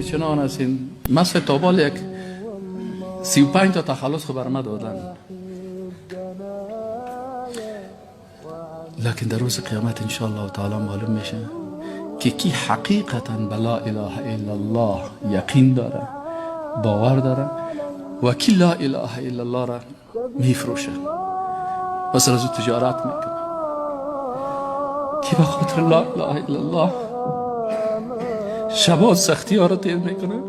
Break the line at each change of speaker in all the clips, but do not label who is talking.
چنان هستین. مثل تابال یک 35 تا تخلص خو بر ما دادن، لکن در روز قیامت انشاءالله تعالی معلوم میشه که کی حقیقتا به لا اله الا الله یقین داره، باور داره و کی لا اله الا الله را میفروشه و سر از او تجارت میکنه، کی به خاطر لا اله الا الله شبا سختی ها را تیر میکنه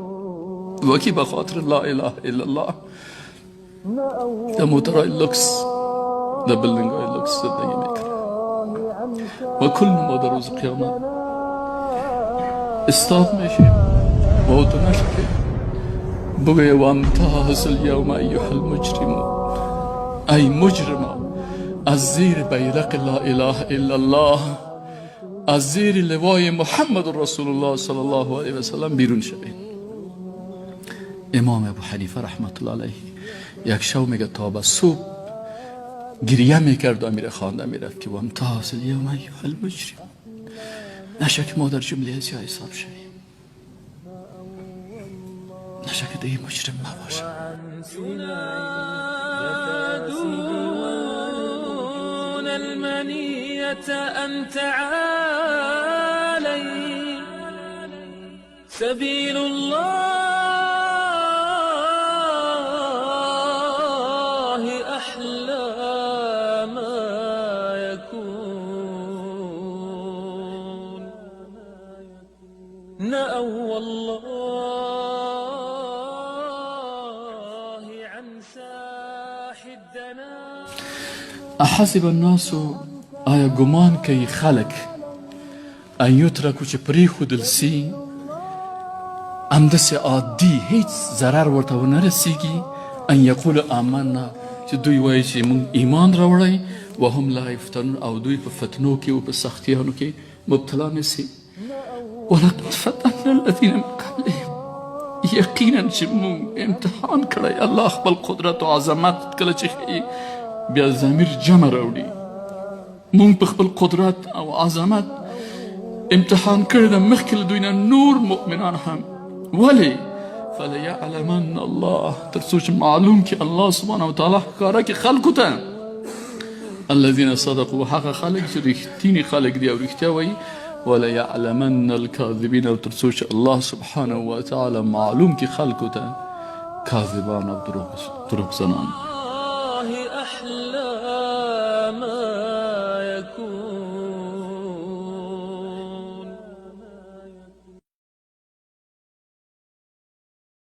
و کی به خاطر لا اله الا الله د موترهای لوکس، د building های لوکس زندگی میکنه. و کل ما در روز قیامت استاد میشیم و او نشه که بگویه وامتاز الیوم ایها المجرمون، ای مجرما از زیر بیرق لا اله الا الله، از زیر لوای محمد رسول الله صلی الله علیه و سلم بیرون شوید. امام ابو حنیفه رحمت الله علیه یک شو میگه تا به صبح گریه میکرد و میره خوانده میرفت که وامتاز الیوم ایها المجرمون، نشه که ما در جمله از حساب شویم، نشه که دیگه مجرم نباشه.
ينادون المنية أن تعالي، سبيل الله أحلى ما يكون، نأوى الله عن ساح الدنا.
احسب الناس، آیا ګمان کوي خلک ان یترکو چې پرېښودل سي همداسې عادي هیڅ ضرر ورته ونه رسیږي، ان یقول آمنا چې دوی وایي چې موږ ایمان راوړی، وهم لا یفتنون، او دوی په فتنو کې او په سختیانو کې مبتلا نه سي. ولقد فتنا الذین من قبلهم، یقینا چې موږ امتحان کړی الله خپل قدرت او عظمت کله چې ښیي بیا ضمیر جمع راوړي. موږ په خپل قدرت او عظمت امتحان کړی ده مخکې له دوی نه نور مؤمنان هم. ولې؟ فلیعلمن الله، تر څو چې معلوم کړي الله سبحانه وتعالی ښکاره کړي خلکو ته الذین صدقوا، هغه خلک چې رښتیني خلک دي او رښتیا وایي، وليعلمن الكاذبین، او تر څو چې الله سبحانه وتعالی معلوم کړي خلکو ته کاذبان او دروغجنان.